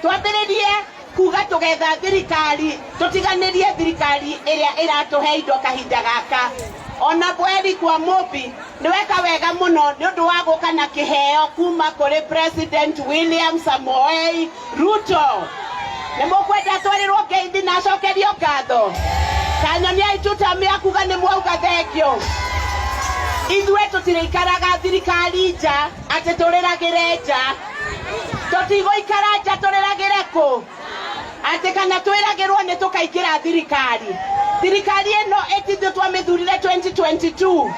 Twambĩrĩrie kuga tũgetha thirikari, tũtiganĩrie thirikari ĩrĩa ĩratũhe indo kahinda gaka. Ona Bweri kwa Mũmbi nĩweka wega mũno nĩ ũndũ wa gũka na kĩheo kuma kũrĩ President William Samoei Ruto. Nĩ mũkwenda atwarĩrwo ngeithi na acokerio ngatho? Kanyoniai tutami akuga nĩ mwauga thengio. Ithuĩ tũtirĩikaraga thirikari nja atĩ tũrĩragĩre nja. Tũtigũikara nja tũrĩragĩre kũ? Atĩ kana twĩragĩrwo nĩ tũkaingĩra thirikari. Thirikari ĩno ĩtithuĩ twamĩthurire 2022.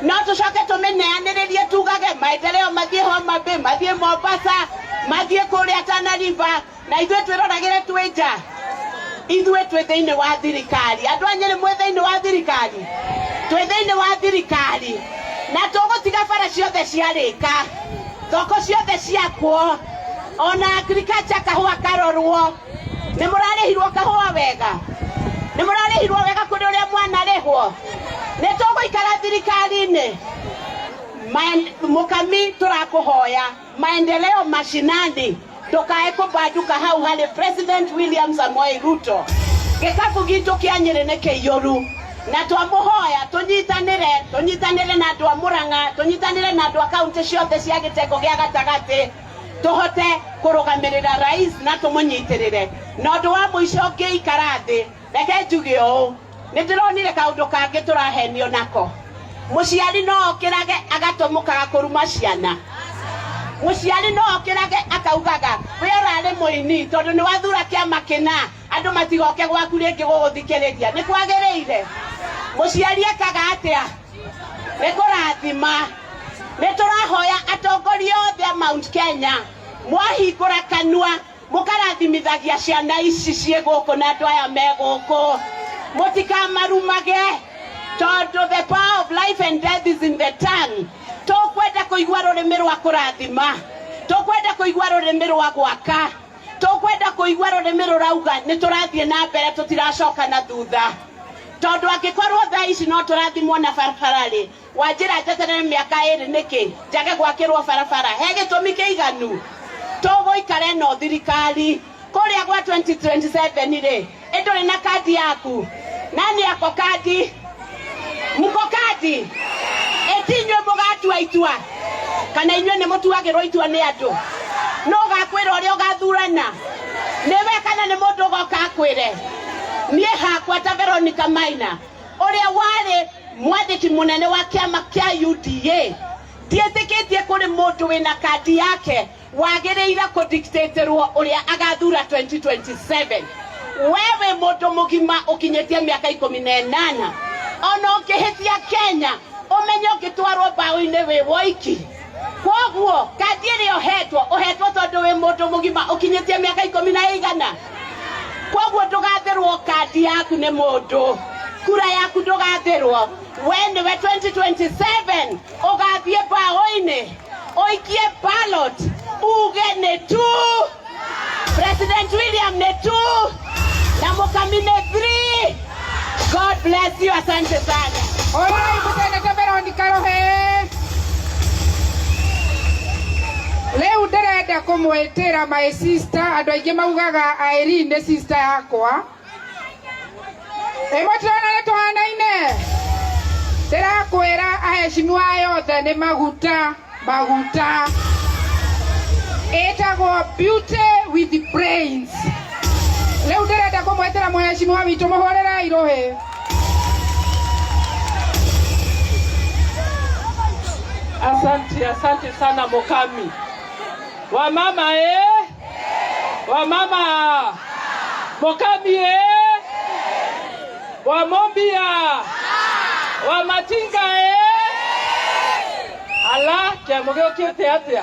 No tũcoke tũmĩneanĩrĩrie tugage maendeleo mathiĩ Homa Bay, mathiĩ Mombasa, mathiĩ kũrĩa Tana River, na ithuĩ twĩroragĩre twĩ nja. Ithuĩ twĩ thĩinĩ wa thirikari. Andũ a Nyĩrĩ mwĩ thĩinĩ wa thirikari? Twĩ thĩinĩ wa thirikari. Na tũgũtiga bara ciothe ciarĩka, thoko ciothe ciakwo, ona agriculture kahũa karorwo. Nĩ mũrarĩhirwo kahũa wega? Nĩ mũrarĩhirwo wega kũrĩ ũrĩa mwanarĩhwo? Nĩ tũgũikara thirikari-inĩ. Mũkami tũrakũhoya maendeleo mashinani, ndũkae kũbanduka hau harĩ President William Samoei Ruto. Gĩkabu gitũ kĩa Nyĩrĩ nĩ kĩiyũru na twamũhoya tũnyitanĩre, tũnyitanĩre na andũ a Mũrang'a, tũnyitanĩre na andũ a kaunti ciothe cia gĩtengo gĩa gatagatĩ, tũhote kũrũgamĩrĩra rais na tũmũnyitĩrĩre. Na ũndũ wa mũico ngĩikara thĩ, reke njuge ũũ, nĩ ndĩronire kaũndũ kangĩ tũrahenio nako. Mũciari no okĩrage agatũmũkaga kũruma ciana. Mũciari no okĩrage akaugaga we ũrarĩ mũini tondũ nĩ wathura kĩama kĩna, andũ matigoke gwaku rĩngĩ gũgũthikĩrĩria. Nĩ kwagĩrĩire? Mũciari ekaga atĩa? Nĩ kũrathima. Nĩ tũrahoya atongoria othe a Mount Kenya, mwahingũra kanua mũkarathimithagia ciana ici ciĩ gũkũ na andũ aya me gũkũ, mũtikamarumage tondũ the power of life and death is in the tongue. Tũkwenda kũigua rũrĩmĩ rwa kũrathima, tũkwenda kũigua rũrĩmĩ rwa gwaka, tũkwenda kũigua rũrĩmĩ rũrauga nĩ tũrathiĩ na mbere, tũtiracoka na thutha. Tondũ angĩkorwo thaa ici no tũrathimwo na barabara rĩ, wanjĩra njeterere mĩaka ĩrĩ nĩkĩ njage gwakĩrwo barabara? He gĩtũmi kĩiganu? Tũgũikara ĩno thirikari kũrĩa gwa 2027 rĩ, ĩ ndũrĩ na kandi yaku? Nani ako kandi? Mko kandi? Ĩti inyuĩ mũgatua itua kana inyuĩ nĩ mũtuagĩrwo itua nĩ andũ? No ũgakwĩra ũrĩa ũgathurana nĩwe kana nĩ mũndũ ũgoka akwĩre? Niĩ hakwa ta Veronica Maina ũrĩa warĩ mwandĩki mũnene wa kĩama kĩa UDA, ndiĩtĩkĩtie kũrĩ mũndũ wĩna kandi yake wagĩrĩire kũdictaterwo ũrĩa agathura 2027. We wĩ mũndũ mũgima ũkinyĩtie mĩaka 18, ona ũngĩhĩtia Kenya ũmenye ũngĩtwarwo mbaũ-inĩ wĩ woiki. Kwoguo kandi ĩrĩa ũhetwo, ũhetwo tondũ wĩ mũndũ mũgima ũkinyĩtie mĩaka ikũmi na ĩigana. Kwoguo ndũgathĩrwo kandi yaku nĩ mũndũ, kura yaku ndũgathĩrwo. We nĩwe 2027 ũgathiĩ mbaũ-inĩ ũikie ballot uge nĩ 2, President William nĩ 2 na Mũkami nĩ 3. God bless you, asante sana. Orai mũtendete Veronica Rũhĩ. Rĩu ndĩrenda kũmwĩtĩra my sister, andũ aingĩ maugaga Irene nĩ sister yakwa. Ĩ mũtirona nĩ tũhanaine? Ndĩrakwĩra aheshimiwa aya othe nĩ maguta, maguta. Ĩtagwo beauty with brains. Rĩu ndĩrenda kũmwĩtĩra mũheshimiwa witũ, mũhũrĩrei rũhĩ. Asante, asante sana Mukami. Wamama eh? Wamama. Mukami eh? Wamombia. Wamatinga eh? Ala, kĩamo gĩũkĩte atĩa?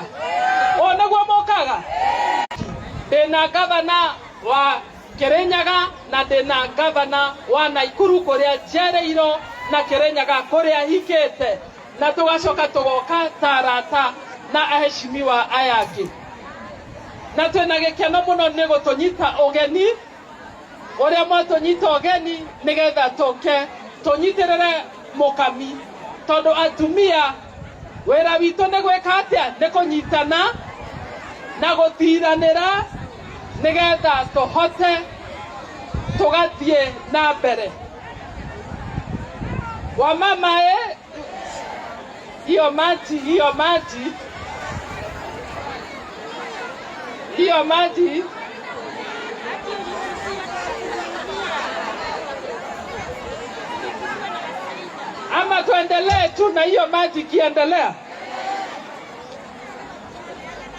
Ũũ nĩguo mũkaga? Ndĩna gavana wa Kirinyaga na ndĩna gavana wa Naikuru kũrĩa njereirwo na Kirinyaga kũrĩa hikĩte, na tũgacoka tũgoka ta arata na aheshimiwa aya angĩ. Na twĩna gĩkeno mũno nĩ gũtũnyita ũgeni ũrĩa mwatũnyita ũgeni nĩgetha tũke tũnyitĩrĩre Mũkami, tondũ atumia wĩra witũ nĩ gwĩka atĩa? Nĩ kũnyitana na gũtiranĩra Nigetha tũhote tũgathiĩ na mbere. Wamama hiyo maji, hiyo maji, hiyo maji. Ama tuendelee tu na hiyo maji ikiendelea?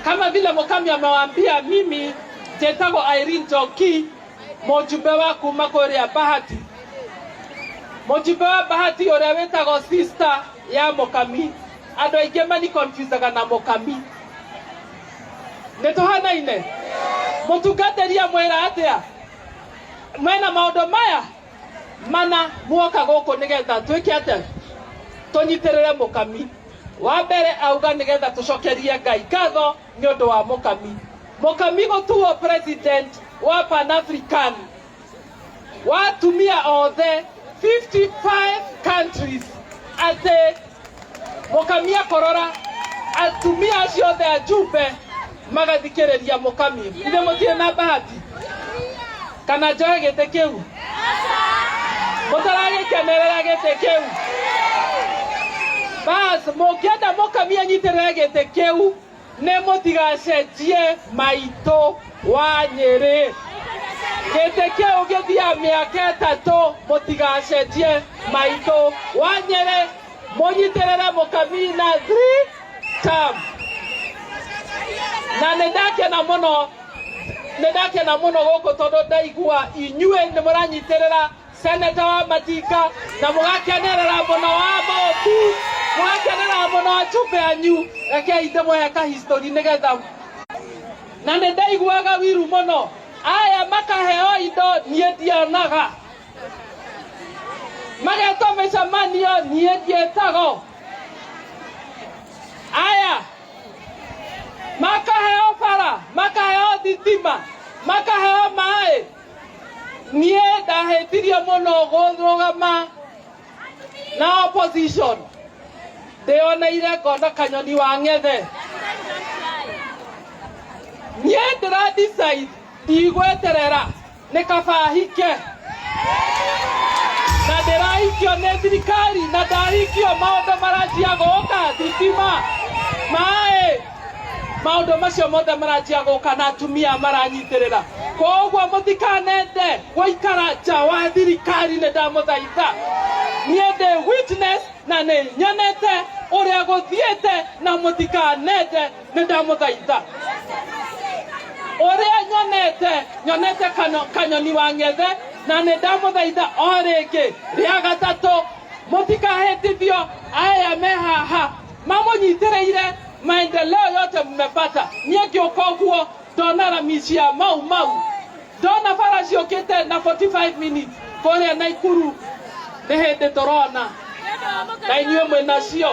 Kama vile Mukami amewaambia, mimi njĩtagwo Irene Njoki, mũjumbe wa kuma kũrĩa Bahati, mũjumbe wa Bahati ũrĩa wĩtagwo sister ya Mukami. Andũ aingĩ mani confusaga na Mukami. Nĩ tũhanaine. Mũtungatĩri amwĩra atĩa? Mwena maũndũ maya mana muoka gũkũ nĩgetha twĩke atĩa? Tũnyitĩrĩre Mukami. Wa mbere auga nĩgetha tũcokerie Ngai ngatho nĩ ũndũ wa Mukami. Mukami gũtuo president wa Pan African wa atumia othe 55 countries, atĩ Mukami akorora atumia acio othe ajumbe magathikĩrĩria Mukami. Ithe mũtirĩ na bahati kana njoe gĩtĩ kĩu? Mũtaragĩkenerera gĩtĩ kĩu? Bas, mũngĩenda Mukami anyitĩrĩre gĩtĩ kĩu, nĩ mũtigacenjie maitũ wa Nyĩrĩ. Gĩtĩ kĩu gĩthiaga mĩaka 3. Mũtigacenjie maitũ wa Nyĩrĩ, mũnyitĩrĩre Mukami na 3 term. Na nĩ ndakena mũno, nĩ ndakena mũno gũkũ tondũ ndaigua inyuĩ nĩ mũranyitĩrĩra seneta wa Matinga na mũgakenerera mũno wa Mũmbi, mũgakenerera mũno ajumbe anyu. Rekei ndĩmũhe ka history nĩgetha. Na nĩ ndaiguaga wiru mũno, aya makaheo indo, niĩ ndionaga, magetwo mĩcemanio, niĩ ndiĩtagwo, aya makaheo bara, makaheo thitima, makaheo maĩ. Niĩ ndahĩtirie mũno gũrũgama na opposition. Ndĩoneire ngona kanyoni wa ng'ethe. Niĩ ndĩra decide ndigweterera, nĩ kaba hike, na ndĩrahikio nĩ thirikari, na ndahikio maũndũ maranjia gũka, thitima, maĩ, maũndũ macio mothe maranjia gũka na atumia maranyitĩrĩra. Koguo mũtikanende gũikara nja wa thirikari, nĩ ndamũthaitha. Niĩ ndĩ witness na nĩ nyonete ũrĩa gũthiĩte, na mũtikanende, nĩ ndamũthaitha. Ũrĩa nyonete, nyonete kanyoni wa ng'ethe, na nĩ ndamũthaitha o rĩngĩ rĩa gatatũ, mũtikahĩtithio. Aya me haha mamũnyitĩrĩire, maendeleo yote mmepata. Niĩ ngĩũka ũguo ndona rami cia Mau Mau, ndona bara ciũkĩte na 45 minutes kũrĩa Naikuru. Nĩ hĩndĩ tũrona na inyuĩ mwĩnacio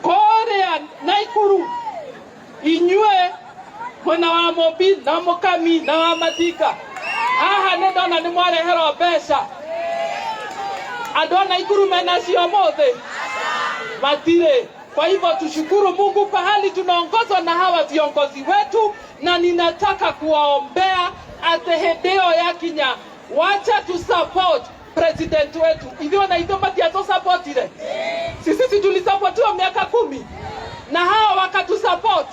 kũrĩa Naikuru, inyuĩ mwena wa Mũmbi na Mũkami na wa Matinga. Haha nĩ ndona nĩ mwareherwo mbeca. Andũ a Naikuru menacio ũmũthĩ? Matirĩ. Kwa hivyo tushukuru Mungu pahali tunaongozwa na hawa viongozi wetu, na ninataka kuwaombea atĩ hĩndĩ ĩyo yakinya, wacha tu support president wetu. Ithuĩ na ithuĩ matiatũsupportire sisi? Si tulisapotiwa miaka 10 na hawa wakatusupport?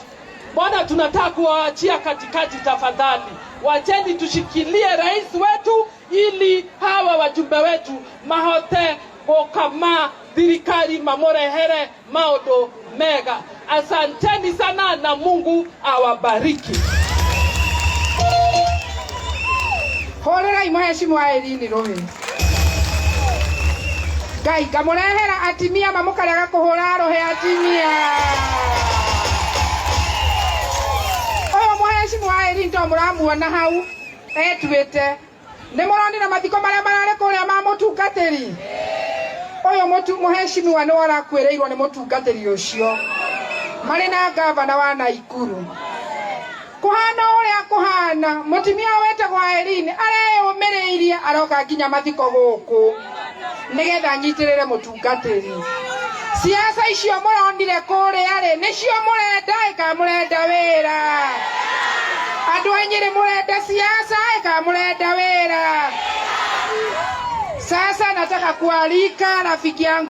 Mbona tunataka kuwaachia katikati? Tafadhali wacheni tushikilie rais wetu ili hawa wajumbe wetu mahote gũkama thirikari, mamũrehere maũndũ mega. Asanteni sana na Mungu awabariki. Hũrĩrai mũhecimu Irene rũhĩ. Ngai ngamũrehera atimia mamũkarega kũhũra rũhĩ. Atimia, ũyũ mũhecimu Irene to mũramuona hau etuĩte. Nĩ mũronire mathiko marĩa mararĩ kũrĩa ma mũtungatĩri ũyũ. Mũhecimiwa nĩ ũrakuĩrĩirwo nĩ mũtungatĩri ũcio marĩ na gavana wa Naikuru. Kũhana ũrĩa kũhana, mũtumia wetagwo Irene areyũmĩrĩirie aroka nginya mathiko gũkũ nĩgetha anyitĩrĩre mũtungatĩri. Siasa icio mũronire kũrĩa rĩ, nĩcio mũrenda ĩka mũrenda wĩra? Andũ a Nyĩrĩ, mũrenda siasa ĩka mũrenda wĩra? Sasa nataka kualika rafiki yangu.